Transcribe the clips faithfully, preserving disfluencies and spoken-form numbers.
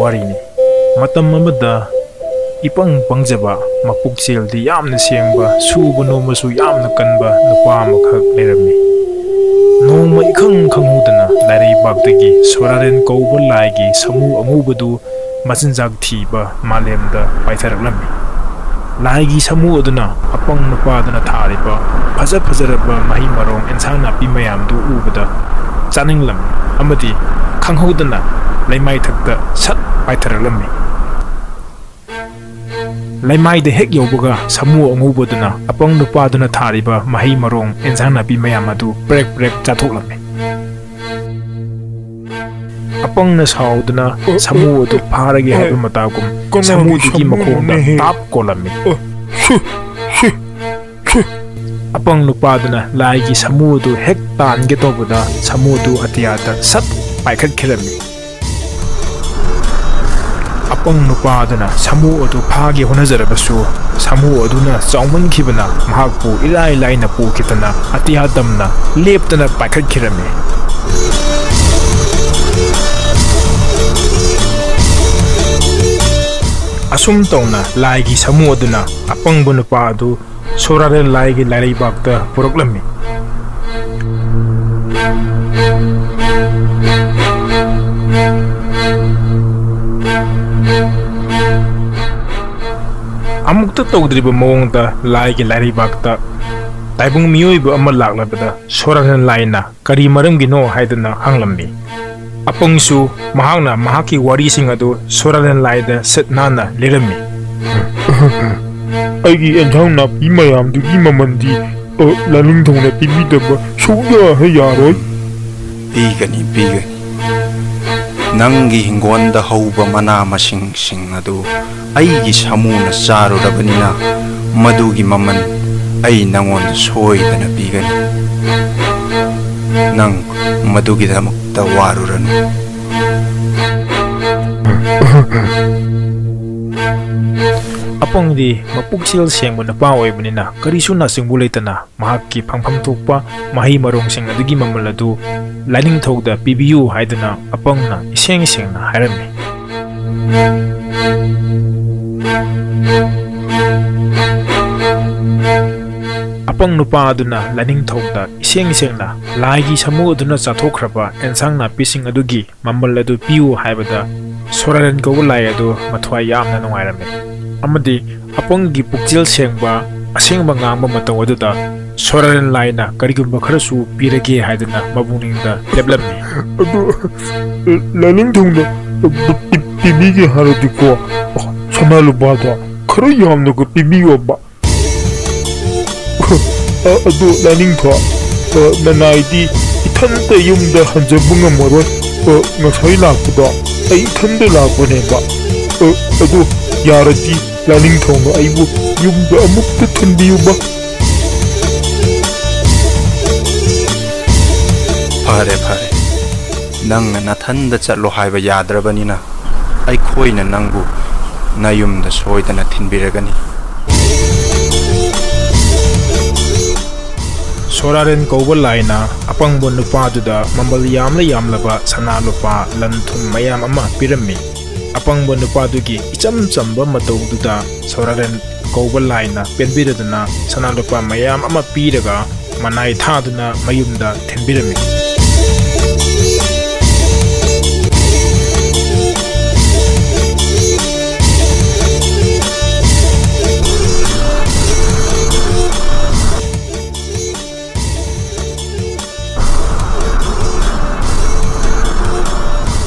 ꯋꯥꯔꯤꯅꯤ꯫ ꯃꯇꯝ ꯑꯃꯗ ꯏꯄꯪ ꯄꯪꯖꯕ, ꯃꯄꯨꯛꯆꯦꯜꯗꯤ ꯌꯥꯝꯅ ꯁꯦꯡꯕ, ꯁꯨꯕ ꯅꯣꯝꯕꯁꯨ ꯌꯥꯝꯅ ꯀꯟꯕ ꯅꯨꯄꯥ ꯑꯃꯈꯛ ꯂꯩꯔꯝꯃꯤ꯫ ꯅꯣꯡꯃ ꯏꯈꯪ ꯈꯪꯍꯧꯗꯅ ꯂꯥꯏꯔꯩꯕꯥꯛꯇꯒꯤ ꯁꯣꯔꯥꯔꯦꯟ ꯀꯧꯕ ꯂꯥꯏꯒꯤ ꯁꯥꯃꯨ ꯑꯉꯧꯕꯗꯨ ꯃꯆꯤꯟꯖꯥꯛ ꯊꯤꯕ ꯃꯥꯂꯦꯝꯗ ꯄꯥꯏꯊꯔꯛꯂꯝꯃꯤ꯫ ꯂꯥꯏꯒꯤ ꯁꯥꯃꯨ ꯑꯗꯨꯅ ꯑꯄꯪ ꯅꯨꯄꯥꯗꯨꯅ ꯊꯥꯔꯤꯕ ꯐꯖ ꯐꯖꯔꯕ ꯃꯍꯩ ꯃꯔꯣꯡ, ꯑꯦꯟꯁꯥꯡ ꯅꯥꯄꯤ ꯃꯌꯥꯝꯗꯨ ꯎꯕꯗ ꯆꯥꯅꯤꯡꯂꯝꯃꯤ ꯑꯃꯗꯤ ꯈꯪꯍꯧꯗꯅ ꯂꯩꯃꯥꯏꯊꯛꯇ ꯁꯠ ꯄꯥꯏꯊꯔꯛꯂꯝꯃꯤ꯫ ꯂꯩꯃꯥꯏꯗ ꯍꯦꯛ ꯌꯧꯕꯒ ꯁꯥꯃꯨ ꯑꯉꯧꯕꯗꯨꯅ ꯑꯄꯪ ꯅꯨꯄꯥꯗꯨꯅ ꯊꯥꯔꯤꯕ ꯃꯍꯩ ꯃꯔꯣꯡ, ꯑꯦꯟꯁꯥꯡ ꯅꯥꯄꯤ ꯃꯌꯥꯝ ꯑꯗꯨ ꯄ꯭ꯔꯦꯛ ꯄ꯭ꯔꯦꯛ ꯆꯥꯊꯣꯛꯂꯝꯃꯤ꯫ ꯑꯄꯪꯅ ꯁꯥꯎꯗꯨꯅ ꯁꯥꯃꯨ ꯑꯗꯨ ꯐꯥꯔꯒꯦ ꯍꯥꯏꯕ ꯃꯇꯥꯒꯨꯝ ꯀꯅꯥꯒꯤ ꯁꯥꯃꯨꯗꯨꯒꯤ ꯃꯈꯣꯡꯗ ꯁꯥꯃꯨꯅꯣꯅꯦꯍꯦ? ꯇꯥꯞ ꯀꯣꯜꯂꯝꯃꯤ꯫ ꯑ, ꯁꯤ, ꯁꯤ, ꯁꯤ꯫ ꯑꯄꯪ ꯅꯨꯄꯥꯗꯨꯅ ꯂꯥꯏꯒꯤ ꯁꯥꯃꯨ ꯑꯗꯨ ꯍꯦꯛ ꯇꯥꯟꯒꯦ ꯇꯧꯕꯗ ꯁꯥꯃꯨ ꯑꯗꯨ ꯑꯇꯤꯌꯥꯗ ꯁꯠ ꯄꯥꯏꯈꯠꯈꯤꯔꯝꯃꯤ꯫ ꯑꯄꯪ ꯅꯨꯄꯥ ꯑꯗꯨꯅ ꯁꯥꯃꯨ ꯑꯗꯨ ꯐꯥꯒꯦ ꯍꯣꯠꯅꯖꯔꯕꯁꯨ, ꯁꯥꯃꯨ ꯑꯗꯨꯅ ꯆꯥꯎꯃꯟꯈꯤꯕꯅ ꯃꯍꯥꯛꯄꯨ ꯏꯔꯥꯏ ꯂꯥꯏꯅ ꯄꯨꯈꯤꯗꯅ ꯑꯇꯤꯌꯥ ꯇꯝꯅ ꯂꯦꯞꯇꯅ ꯄꯥꯏꯈꯠꯈꯤꯔꯝꯃꯤ꯫ ꯑꯁꯨꯝ ꯇꯧꯅ ꯂꯥꯏꯒꯤ ꯁꯥꯃꯨ ꯑꯗꯨꯅ ꯑꯄꯪꯕ ꯅꯨꯄꯥ ꯑꯗꯨ ꯁꯣꯔꯥꯔꯦꯜ ꯂꯥꯏꯒꯤ ꯂꯥꯏꯔꯩꯕꯥꯛꯇ ꯄꯨꯔꯛꯂꯝꯃꯤ꯫ ꯑꯃꯨꯛꯇ ꯇꯧꯗ꯭ꯔꯤꯕ ꯃꯑꯣꯡꯗ ꯂꯥꯏꯒꯤ ꯂꯥꯏꯔꯩꯕꯥꯛꯇ ꯇꯥꯏꯕꯪ ꯃꯤꯑꯣꯏꯕ ꯑꯃ ꯂꯥꯛꯂꯕꯗ ꯁꯣꯔꯥꯔꯦꯜ ꯂꯥꯏꯅ ꯀꯔꯤ ꯃꯔꯝꯒꯤꯅꯣ ꯍꯥꯏꯗꯨꯅ ꯍꯪꯂꯝꯃꯤ꯫ ꯑꯄꯪꯁꯨ ꯃꯍꯥꯛꯅ ꯃꯍꯥꯛꯀꯤ ꯋꯥꯔꯤꯁꯤꯡ ꯑꯗꯨ ꯁꯣꯔꯥꯔꯦꯜ ꯂꯥꯏꯗ ꯁꯤꯠ ꯅꯥꯟꯅ ꯂꯤꯔꯝꯃꯤ꯫ ꯑꯩꯒꯤ ꯑꯦꯟꯁꯥꯡ ꯅꯥꯄꯤ ꯃꯌꯥꯝꯗꯨꯒꯤ ꯃꯃꯜꯗꯤ, ꯑ, ꯂꯥꯏꯅꯤꯡꯊꯧꯅ ꯄꯤꯕꯤꯗꯕ ꯁꯨꯛꯌꯥ ꯍꯦꯛ ꯌꯥꯔꯣꯏ꯫ ꯄꯤꯒꯅꯤ, ꯄꯤꯒꯅꯤ꯫ ꯅꯪꯒꯤ ꯍꯤꯡꯒꯣꯟꯗ ꯍꯧꯕ ꯃꯅꯥ ꯃꯁꯤꯡꯁꯤꯡ ꯑꯗꯨ ꯑꯩꯒꯤ ꯁꯥꯃꯨꯅ ꯆꯥꯔꯨꯔꯕꯅꯤꯅ, ꯃꯗꯨꯒꯤ ꯃꯃꯜ ꯑꯩ ꯅꯪꯉꯣꯟꯗ ꯁꯣꯏꯗꯅ ꯄꯤꯒꯅꯤ꯫ ꯅꯪ ꯃꯗꯨꯒꯤꯗꯃꯛꯇ ꯋꯥꯔꯨꯔꯅꯨ꯫ ꯑꯄꯪꯗꯤ ꯃꯄꯨꯛꯆꯦꯜ ꯁꯦꯡꯕ ꯅꯨꯄꯥ ꯑꯣꯏꯕꯅꯤꯅ ꯀꯔꯤꯁꯨ ꯅꯥꯆꯤꯡꯕ ꯂꯩꯇꯅ ꯃꯍꯥꯛꯀꯤ ꯐꯪꯐꯝ ꯊꯣꯛꯄ ꯃꯍꯩ ꯃꯔꯣꯡꯁꯤꯡ ꯑꯗꯨꯒꯤ ꯃꯃꯜ ꯑꯗꯨ ꯂꯥꯏꯅꯤꯡꯊꯧꯗ ꯄꯤꯕꯤꯌꯨ ꯍꯥꯏꯗꯨꯅ ꯑꯄꯪꯅ ꯏꯁꯦꯡ ꯁꯦꯡꯅ ꯍꯥꯏꯔꯝꯃꯤ꯫ ꯑꯄꯪ ꯅꯨꯄꯥ ꯑꯗꯨꯅ ꯂꯥꯏꯅꯤꯡꯊꯧꯗ ꯏꯁꯦꯡ ꯁꯦꯡꯅ ꯂꯥꯏꯒꯤ ꯁꯥꯃꯨ ꯑꯗꯨꯅ ꯆꯥꯊꯣꯛꯈ꯭ꯔꯕ ꯑꯦꯟꯁꯥꯡ ꯅꯥꯄꯤꯁꯤꯡ ꯑꯗꯨꯒꯤ ꯃꯃꯜ ꯑꯗꯨ ꯄꯤꯌꯨ ꯍꯥꯏꯕꯗ ꯁꯣꯔꯥꯔꯦꯟ ꯀꯧꯕ ꯂꯥꯏ ꯑꯗꯨ ꯃꯊ꯭ꯋꯥꯏ ꯌꯥꯝꯅ ꯅꯨꯡꯉꯥꯏꯔꯝꯃꯤ꯫ ꯑꯃꯗꯤ ꯑꯄꯪꯒꯤ ꯄꯨꯛꯆꯦꯜ ꯁꯦꯡꯕ ꯑꯁꯦꯡꯕ ꯉꯥꯡꯕ ꯃꯇꯧ ꯑꯗꯨꯗ ꯁꯣꯔꯥꯔꯦꯟ ꯂꯥꯏꯅ ꯀꯔꯤꯒꯨꯝꯕ ꯈꯔꯁꯨ ꯄꯤꯔꯒꯦ ꯍꯥꯏꯗꯅ ꯃꯄꯨꯛꯅꯤꯡꯗ ꯂꯦꯞꯂꯝꯃꯤ꯫ ꯑꯗꯨ ꯂꯥꯏꯅꯤꯡꯊꯧꯅ ꯄꯤ-, ꯄꯤꯕꯤꯒꯦ ꯍꯥꯏꯔꯗꯤꯀꯣ, ꯁꯅꯥ ꯂꯨꯄꯥꯗꯣ ꯈꯔ ꯌꯥꯝꯅꯒ ꯄꯤꯕꯤꯌꯣꯕ꯫ ꯑ, ꯑꯗꯨ ꯂꯥꯏꯅꯤꯡꯊꯧ, ꯑ, ꯅꯅꯥꯏꯗꯤ ꯏꯊꯟꯇ ꯌꯨꯝꯗ ꯍꯟꯖꯕ ꯉꯝꯃꯔꯣꯏ꯫ ꯑ, ꯉꯁꯥꯏ ꯂꯥꯛꯄꯗꯣ ꯑꯩ ꯏꯊꯟꯇ ꯂꯥꯛꯄꯅꯦꯕ꯫ ꯑ, ꯑꯗꯨ ꯌꯥꯔꯗꯤ ꯂꯥꯏꯅꯤꯡꯊꯧꯅ ꯑꯩꯕꯨ ꯌꯨꯝꯗ ꯑꯃꯨꯛꯇ ꯊꯤꯟꯕꯤꯌꯨꯕ꯫ ꯐꯔꯦ, ꯐꯔꯦ꯫ ꯅꯪꯅ ꯅꯊꯟꯗ ꯆꯠꯂꯣ ꯍꯥꯏꯕ ꯌꯥꯗ꯭ꯔꯕꯅꯤꯅ, ꯑꯩꯈꯣꯏꯅ ꯅꯪꯕꯨ ꯅꯌꯨꯝꯗ ꯁꯣꯏꯗꯅ ꯊꯤꯟꯕꯤꯔꯒꯅꯤ꯫ ꯁꯣꯔꯥꯔꯦꯟ ꯀꯧꯕ ꯂꯥꯏꯅ ꯑꯄꯪꯕ ꯅꯨꯄꯥꯗꯨꯗ ꯃꯃꯜ ꯌꯥꯝꯂ ꯌꯥꯝꯂꯕ ꯁꯅꯥ ꯂꯨꯄꯥ ꯂꯟ ꯊꯨꯝ ꯃꯌꯥꯝ ꯑꯃ ꯄꯤꯔꯝꯃꯤ꯫ ꯑꯄꯪꯕ ꯅꯨꯄꯥꯗꯨꯒꯤ ꯏꯆꯝ ꯆꯝꯕ ꯃꯇꯧꯗꯨꯗ ꯁꯣꯔꯥꯔꯦꯟ ꯀꯧꯕ ꯂꯥꯏꯅ ꯄꯦꯟꯕꯤꯔꯗꯨꯅ ꯁꯅꯥ ꯂꯨꯄꯥ ꯃꯌꯥꯝ ꯑꯃ ꯄꯤꯔꯒ ꯃꯅꯥꯏ ꯊꯥꯗꯨꯅ ꯃꯌꯨꯝꯗ ꯊꯤꯟꯕꯤꯔꯝꯃꯤ꯫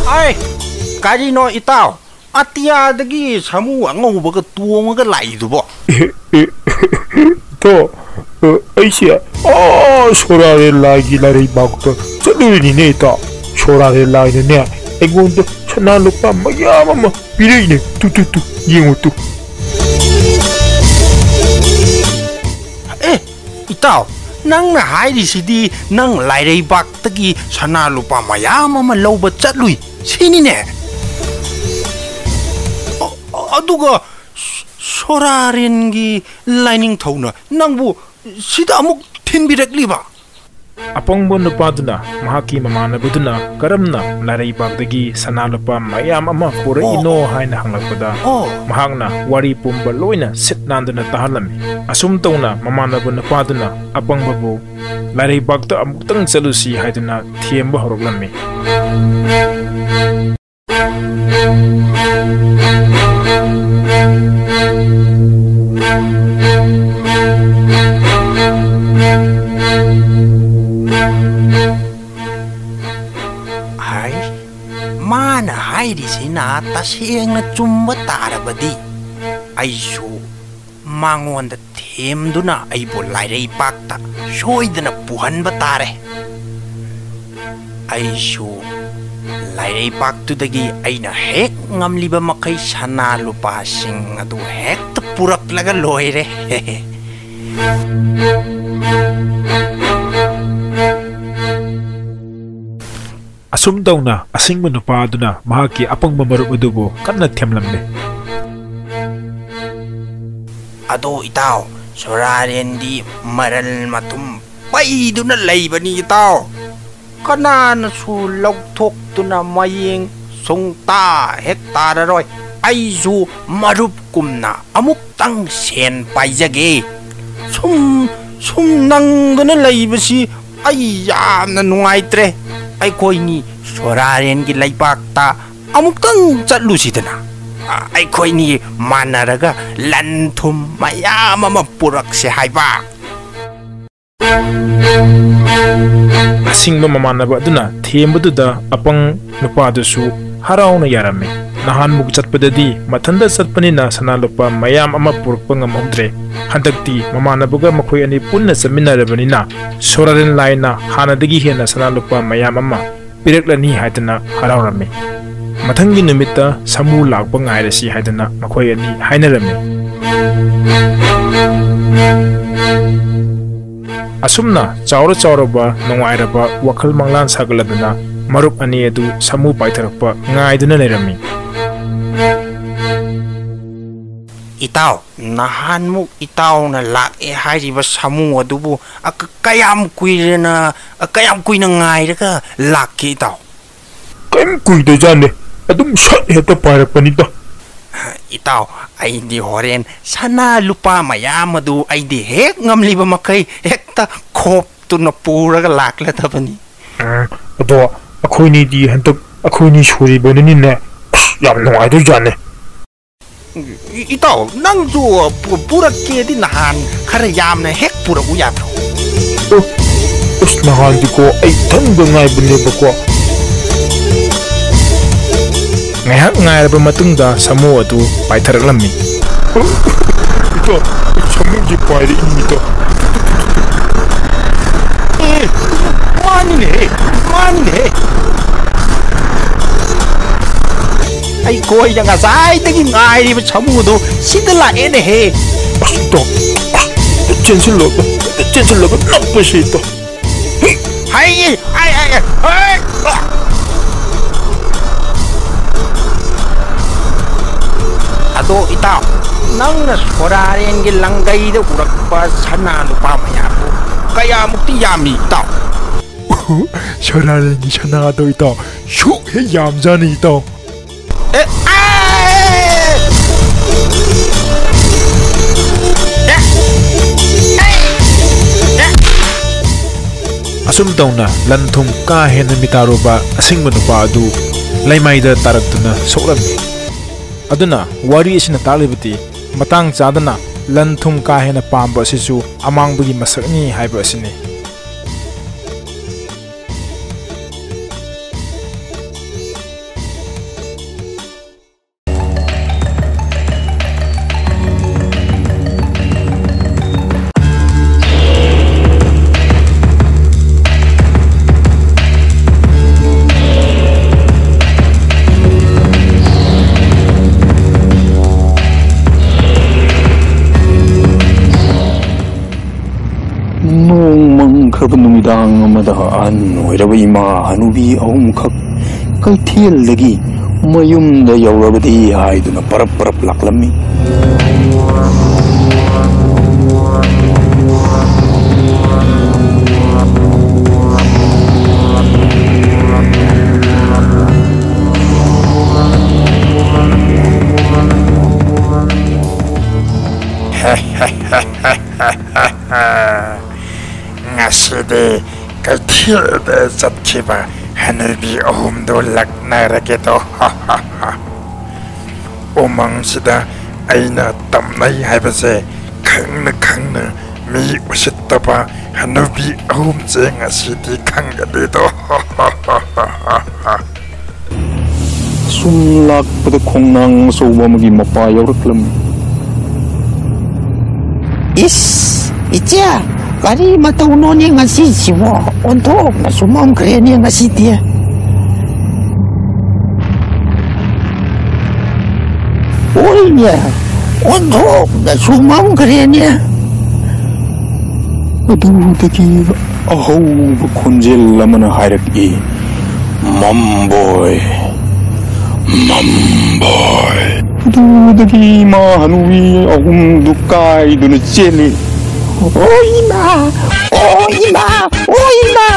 ꯑꯩ, ꯀꯔꯤꯅꯣ ꯏꯇꯥꯎ? ꯑꯇꯤꯌꯥꯗꯒꯤ ꯁꯥꯃꯨ ꯑꯉꯧꯕꯒ ꯇꯣꯡꯉꯒ ꯂꯥꯛꯏꯗꯨꯕꯣ? ꯑꯦ, ꯑꯦ, ꯏꯇꯥꯎ, ꯑ, ꯑꯩꯁꯦ, ꯑꯥ, ꯁꯣꯔꯥꯔꯦꯟ ꯂꯥꯏꯒꯤ ꯂꯥꯏꯔꯩꯕꯥꯛꯇ ꯆꯠꯂꯨꯔꯤꯅꯤꯅꯦ, ꯏꯇꯥꯎ꯫ ꯁꯣꯔꯥꯔꯦꯟ ꯂꯥꯏꯅꯅꯦ, ꯑꯩꯉꯣꯟꯗ ꯁꯅꯥ ꯂꯨꯄꯥ ꯃꯌꯥꯝ ꯑꯃ ꯄꯤꯔꯛꯏꯅꯦ꯫ ꯇꯨ, ꯇꯨ, ꯇꯨ, ꯌꯦꯡꯉꯨ ꯇꯨ꯫ ꯑꯦ, ꯏꯇꯥꯎ, ꯅꯪꯅ ꯍꯥꯏꯔꯤꯁꯤꯗꯤ ꯅꯪ ꯂꯥꯏꯔꯩꯕꯥꯛꯇꯒꯤ ꯁꯅꯥ ꯂꯨꯄꯥ ꯃꯌꯥꯝ ꯑꯃ ꯂꯧꯕ ꯆꯠꯂꯨꯏ ꯁꯤꯅꯤꯅꯦ? ꯑ-, ꯑꯗꯨꯒ ꯁ-, ꯁꯣꯔꯥꯔꯦꯟꯒꯤ ꯂꯥꯏꯅꯤꯡꯊꯧꯅ ꯅꯪꯕꯨ ꯁꯤꯗ ꯑꯃꯨꯛ ꯊꯤꯟꯕꯤꯔꯛꯂꯤꯕ? ꯑꯄꯪꯕ ꯅꯨꯄꯥꯗꯨꯅ ꯃꯍꯥꯛꯀꯤ ꯃꯃꯥꯟꯅꯕꯗꯨꯅ ꯀꯔꯝꯅ ꯂꯥꯏꯔꯩꯕꯥꯛꯇꯒꯤ ꯁꯅꯥ ꯂꯨꯄꯥ ꯃꯌꯥꯝ ꯑꯃ ꯄꯨꯔꯛꯏꯅꯣ ꯍꯥꯏꯅ ꯍꯪꯂꯛꯄꯗ, ꯃꯍꯥꯛꯅ ꯋꯥꯔꯤ ꯄꯨꯝꯕ ꯂꯣꯏꯅ ꯁꯤꯠ ꯅꯥꯟꯗꯨꯅ ꯇꯥꯍꯜꯂꯝꯃꯤ꯫ ꯑꯁꯨꯝ ꯇꯧꯅ ꯃꯃꯥꯟꯅꯕ ꯅꯨꯄꯥꯗꯨꯅ ꯑꯄꯪꯕꯕꯨ ꯂꯥꯏꯔꯩꯕꯥꯛꯇ ꯑꯃꯨꯛꯇꯪ ꯆꯠꯂꯨꯁꯤ ꯍꯥꯏꯗꯨꯅ ꯊꯦꯝꯕ ꯍꯧꯔꯛꯂꯝꯃꯤ꯫ ꯍꯥꯏ, ꯃꯥꯅ ꯍꯥꯏꯔꯤꯁꯤꯅ ꯇꯁꯦꯡꯅ ꯆꯨꯝꯕ ꯇꯥꯔꯕꯗꯤ, ꯑꯩꯁꯨ ꯃꯉꯣꯟꯗ ꯊꯦꯝꯗꯨꯅ ꯑꯩꯕꯨ ꯂꯥꯏꯔꯩꯄꯥꯛꯇ ꯁꯣꯏꯗꯅ ꯄꯨꯍꯟꯕ ꯇꯥꯔꯦ꯫ ꯑꯩꯁꯨ ꯂꯥꯏꯔꯩꯄꯥꯛꯇꯨꯗꯒꯤ ꯑꯩꯅ ꯍꯦꯛ ꯉꯝꯂꯤꯕ ꯃꯈꯩ ꯁꯅꯥ ꯂꯨꯄꯥꯁꯤꯡ ꯑꯗꯨ ꯍꯦꯛꯇ ꯄꯨꯔꯛꯂꯒ ꯂꯣꯏꯔꯦ꯫ ꯑꯁꯨꯝ ꯇꯧꯅ ꯑꯁꯤꯡꯕ ꯅꯨꯄꯥ ꯑꯗꯨꯅ ꯃꯍꯥꯛꯀꯤ ꯑꯄꯪꯕ ꯃꯔꯨꯞ ꯑꯗꯨꯕꯨ ꯀꯟꯅ ꯊꯦꯝꯂꯝꯃꯤ꯫ ꯑꯗꯣ ꯏꯇꯥꯎ, ꯁꯣꯔꯥꯔꯦꯟꯗꯤ ꯃꯔꯜ ꯃꯊꯨꯝ ꯄꯩꯗꯨꯅ ꯂꯩꯕꯅꯤ ꯏꯇꯥꯎ꯫ ꯀꯅꯥꯅꯁꯨ ꯂꯧꯊꯣꯛꯇꯨꯅ ꯃꯌꯦꯡ ꯁꯨꯡꯇꯥ ꯍꯦꯛ ꯇꯥꯔꯔꯣꯏ꯫ ꯑꯩꯁꯨ ꯃꯔꯨꯞꯀꯨꯝꯅ ꯑꯃꯨꯛꯇꯪ ꯁꯦꯟ ꯄꯥꯏꯖꯒꯦ꯫ ꯁꯨꯝ, ꯁꯨꯝ ꯅꯪꯗꯅ ꯂꯩꯕꯁꯤ ꯑꯩ ꯌꯥꯝꯅ ꯅꯨꯡꯉꯥꯏꯇ꯭ꯔꯦ꯫ ꯑꯩꯈꯣꯏꯅꯤ ꯁꯣꯔꯥꯔꯦꯟꯒꯤ ꯂꯩꯕꯥꯛꯇ ꯑꯃꯨꯛꯇꯪ ꯆꯠꯂꯨꯁꯤꯗꯅ꯫ ꯑ, ꯑꯩꯈꯣꯏꯅꯤ ꯃꯥꯟꯅꯔꯒ ꯂꯟ ꯊꯨꯝ ꯃꯌꯥꯝ ꯑꯃ ꯄꯨꯔꯛꯁꯦ ꯍꯥꯏꯕ꯫ ꯑꯁꯤꯡꯕ ꯃꯃꯥꯟꯅꯕ ꯑꯗꯨꯅ ꯊꯦꯝꯕꯗꯨꯗ ꯑꯄꯪ ꯅꯨꯄꯥꯗꯨꯁꯨ ꯍꯔꯥꯎꯅ ꯌꯥꯔꯝꯃꯤ꯫ ꯅꯍꯥꯟꯃꯨꯛ ꯆꯠꯄꯗꯗꯤ ꯃꯊꯟꯇ ꯆꯠꯄꯅꯤꯅ ꯁꯅꯥ ꯂꯨꯄꯥ ꯃꯌꯥꯝ ꯑꯃ ꯄꯨꯔꯛꯄ ꯉꯝꯍꯧꯗ꯭ꯔꯦ꯫ ꯍꯟꯗꯛꯇꯤ ꯃꯃꯥꯟꯅꯕꯒ ꯃꯈꯣꯏ ꯑꯅꯤ ꯄꯨꯟꯅ ꯆꯠꯃꯤꯟꯅꯔꯕꯅꯤꯅ ꯁꯣꯔꯥꯔꯦꯟ ꯂꯥꯏꯅ ꯍꯥꯟꯅꯗꯒꯤ ꯍꯦꯟꯅ ꯁꯅꯥ ꯂꯨꯄꯥ ꯃꯌꯥꯝ ꯑꯃ ꯄꯤꯔꯛꯂꯅꯤ ꯍꯥꯏꯗꯅ ꯍꯔꯥꯎꯔꯝꯃꯤ꯫ ꯃꯊꯪꯒꯤ ꯅꯨꯃꯤꯠꯇ ꯁꯥꯃꯨ ꯂꯥꯛꯄ ꯉꯥꯏꯔꯁꯤ ꯍꯥꯏꯗꯅ ꯃꯈꯣꯏ ꯑꯅꯤ ꯍꯥꯏꯅꯔꯝꯃꯤ꯫ ꯑꯁꯨꯝꯅ ꯆꯥꯎꯔ ꯆꯥꯎꯔꯕ ꯅꯨꯡꯉꯥꯏꯔꯕ ꯋꯥꯈꯜ ꯃꯪꯂꯥꯟ ꯁꯥꯒꯠꯂꯗꯨꯅ ꯃꯔꯨꯞ ꯑꯅꯤ ꯑꯗꯨ ꯁꯥꯃꯨ ꯄꯥꯏꯊꯔꯛꯄ ꯉꯥꯏꯗꯨꯅ ꯂꯩꯔꯝꯃꯤ꯫ ꯏꯇꯥꯎ, ꯅꯍꯥꯟꯃꯨꯛ ꯏꯇꯥꯎꯅ ꯂꯥꯛꯑꯦ ꯍꯥꯏꯔꯤꯕ ꯁꯥꯃꯨ ꯑꯗꯨꯕꯨ ꯑ, ꯀ-, ꯀꯌꯥꯝ ꯀꯨꯏꯔꯦꯅ, ꯑ, ꯀꯌꯥꯝ ꯀꯨꯏꯅ ꯉꯥꯏꯔꯒ ꯂꯥꯛꯀꯦ, ꯏꯇꯥꯎ? ꯀꯩꯝ ꯀꯨꯏꯗꯖꯥꯠꯅꯦ, ꯑꯗꯨꯝ ꯁꯠ ꯍꯦꯛꯇ ꯄꯥꯏꯔꯛꯄꯅꯤꯗ꯫ ꯏꯇꯥꯎ, ꯑꯩꯗꯤ ꯍꯣꯔꯦꯟ ꯁꯅꯥ ꯂꯨꯄꯥ ꯃꯌꯥꯝ ꯑꯗꯨ ꯑꯩꯗꯤ ꯍꯦꯛ ꯉꯝꯂꯤꯕ ꯃꯈꯩ ꯍꯦꯛꯇ ꯈꯣꯞꯇꯨꯅ ꯄꯨꯔꯒ ꯂꯥꯛꯂꯗꯕꯅꯤ꯫ ꯎꯝ, ꯑꯗꯣ ꯑꯩꯈꯣꯏꯅꯤꯗꯤ ꯍꯟꯗꯛ ꯑꯩꯈꯣꯏꯅꯤ ꯁꯨꯔꯤꯕꯅꯤꯅꯅꯦ, ꯑꯁ, ꯌꯥꯝ ꯅꯨꯡꯉꯥꯏꯗꯣꯏꯖꯥꯠꯅꯦ꯫ ꯏ-, ꯏꯇꯥꯎ, ꯅꯪꯁꯨ ꯄꯨ-, ꯄꯨꯔꯛꯀꯦꯗꯤ ꯅꯍꯥꯟ ꯈꯔ ꯌꯥꯝꯅ ꯍꯦꯛ ꯄꯨꯔꯛꯎ ꯌꯥꯗ꯭ꯔꯣ? ꯑꯣ, ꯑꯁ, ꯅꯍꯥꯟꯗꯤꯀꯣ ꯑꯩ ꯏꯊꯟꯗ ꯉꯥꯏꯕꯅꯦꯕꯀꯣ꯫ ꯉꯥꯏꯍꯥꯛ ꯉꯥꯏꯔꯕ ꯃꯇꯨꯡꯗ ꯁꯥꯃꯨ ꯑꯗꯨ ꯄꯥꯏꯊꯔꯛꯂꯝꯃꯤ꯫ ꯏꯇꯥꯎ, ꯁꯥꯃꯨꯁꯦ ꯄꯥꯏꯔꯛꯏꯅꯤꯗ꯫ ꯑꯦ, ꯃꯥꯅꯤꯅꯦꯍꯦ, ꯃꯥꯅꯤꯅꯦꯍꯦ꯫ ꯑꯩꯈꯣꯏꯅ ꯉꯁꯥꯏꯗꯒꯤ ꯉꯥꯏꯔꯤꯕ ꯁꯥꯃꯨꯗꯣ ꯁꯤꯗ ꯂꯥꯛꯑꯦꯅꯦꯍꯦ꯫ ꯑꯁ, ꯏꯇꯥꯎ, ꯑꯁ, ꯆꯦꯟꯁꯤꯜꯂꯣ, ꯆꯦꯟꯁꯤꯜꯂꯒ ꯅꯞꯄꯁꯤ, ꯏꯇꯥꯎ꯫ ꯍꯩ, ꯍꯩ, ꯍꯩ, ꯍꯩ, ꯍꯩ꯫ ꯑꯗꯣ ꯏꯇꯥꯎ, ꯅꯪꯅ ꯁꯣꯔꯥꯔꯦꯟꯒꯤ ꯂꯪꯒꯩꯗ ꯎꯔꯛꯄ ꯁꯅꯥ ꯂꯨꯄꯥ ꯃꯌꯥꯝꯗꯨ ꯀꯌꯥꯃꯨꯛꯇꯤ ꯌꯥꯝꯃꯤ, ꯏꯇꯥꯎ? ꯁꯣꯔꯥꯔꯦꯟꯒꯤ ꯁꯅꯥꯗꯣ, ꯏꯇꯥꯎ, ꯁꯨꯛ ꯍꯦꯛ ꯌꯥꯝꯖꯥꯅꯤ, ꯏꯇꯥꯎ꯫ ꯑꯦ, ꯑꯦ! ꯑꯦ! ꯑꯦ! ꯑꯦ! ꯑꯁꯨꯝ ꯇꯧꯅ ꯂꯟ ꯊꯨꯝ ꯀꯥ ꯍꯦꯟꯅ ꯃꯤꯇꯥꯔꯨꯕ ꯑꯁꯤꯡꯕ ꯅꯨꯄꯥ ꯑꯗꯨ ꯂꯩꯃꯥꯏꯗ ꯇꯥꯔꯛꯇꯨꯅ ꯁꯣꯛꯂꯝꯃꯤ꯫ ꯑꯗꯨꯅ ꯋꯥꯔꯤ ꯑꯁꯤꯅ ꯇꯥꯛꯂꯤꯕꯗꯤ, ꯃꯇꯥꯡ ꯆꯥꯗꯅ ꯂꯟ ꯊꯨꯝ ꯀꯥ ꯍꯦꯟꯅ ꯄꯥꯝꯕ ꯑꯁꯤꯁꯨ ꯑꯃꯥꯡꯕꯒꯤ ꯃꯁꯛꯅꯤ ꯍꯥꯏꯕ ꯑꯁꯤꯅꯤ꯫ ꯅꯣꯡ ꯃꯪꯈ꯭ꯔꯕ ꯅꯨꯃꯤꯗꯥꯡ ꯑꯃꯗ ꯑꯍꯟ ꯑꯣꯏꯔꯕ ꯏꯃꯥ ꯍꯅꯨꯕꯤ ꯑꯍꯨꯝꯈꯛ ꯀꯩꯊꯦꯜꯗꯒꯤ "ꯃꯌꯨꯝꯗ ꯌꯧꯔꯕꯗꯤ" ꯍꯥꯏꯗꯨꯅ ꯄꯔꯞ ꯄꯔꯞ ꯂꯥꯛꯂꯝꯃꯤ꯫ ꯉꯁꯤꯗꯤ ꯀꯩꯊꯦꯜꯗ ꯆꯠꯈꯤꯕ ꯍꯅꯨꯕꯤ ꯑꯍꯨꯝꯗꯨ ꯂꯛꯅꯔꯒꯦꯗꯣ꯫ ꯎꯃꯪꯁꯤꯗ ꯑꯩꯅ ꯇꯝꯅꯩ ꯍꯥꯏꯕꯁꯦ ꯈꯪꯅ ꯈꯪꯅ ꯃꯤ ꯎꯁꯤꯠꯇꯕ ꯍꯅꯨꯕꯤ ꯑꯍꯨꯝꯁꯦ ꯉꯁꯤꯗꯤ ꯈꯪꯒꯅꯤꯗꯣ꯫ ꯁꯨꯝ ꯂꯥꯛꯄꯗ ꯈꯣꯡꯅꯥꯡ ꯑꯆꯧꯕ ꯑꯃꯒꯤ ꯃꯄꯥ ꯌꯥꯎꯔꯛꯂꯝꯃꯤ꯫ "ꯏꯁ, ꯏꯆꯦ, ꯀꯔꯤ ꯃꯇꯧꯅꯣꯅꯦ ꯉꯁꯤꯁꯤꯕꯣ? ꯑꯣꯟꯊꯣꯛꯅꯁꯨ ꯃꯝꯈ꯭ꯔꯦꯅꯦ ꯉꯁꯤꯗꯤ꯫" "ꯍꯣꯏꯅꯦ, ꯑꯣꯟꯊꯣꯛꯅꯁꯨ ꯃꯝꯈ꯭ꯔꯦꯅꯦ꯫" ꯑꯗꯨꯗꯒꯤ ꯑꯍꯧꯕ ꯈꯣꯟꯖꯦꯜ ꯑꯃꯅ ꯍꯥꯏꯔꯛꯏ, "ꯃꯝꯕꯣꯏ, ꯃꯝꯕꯣꯏ꯫" ꯑꯗꯨꯗꯒꯤ ꯏꯃꯥ ꯍꯅꯨꯕꯤ ꯑꯍꯨꯝꯗꯨ ꯀꯥꯏꯗꯨꯅ ꯆꯦꯜꯂꯤ꯫ "ꯑꯣ ꯏꯃꯥ! ꯑꯣ ꯏꯃꯥ! ꯑꯣ ꯏꯃꯥ!"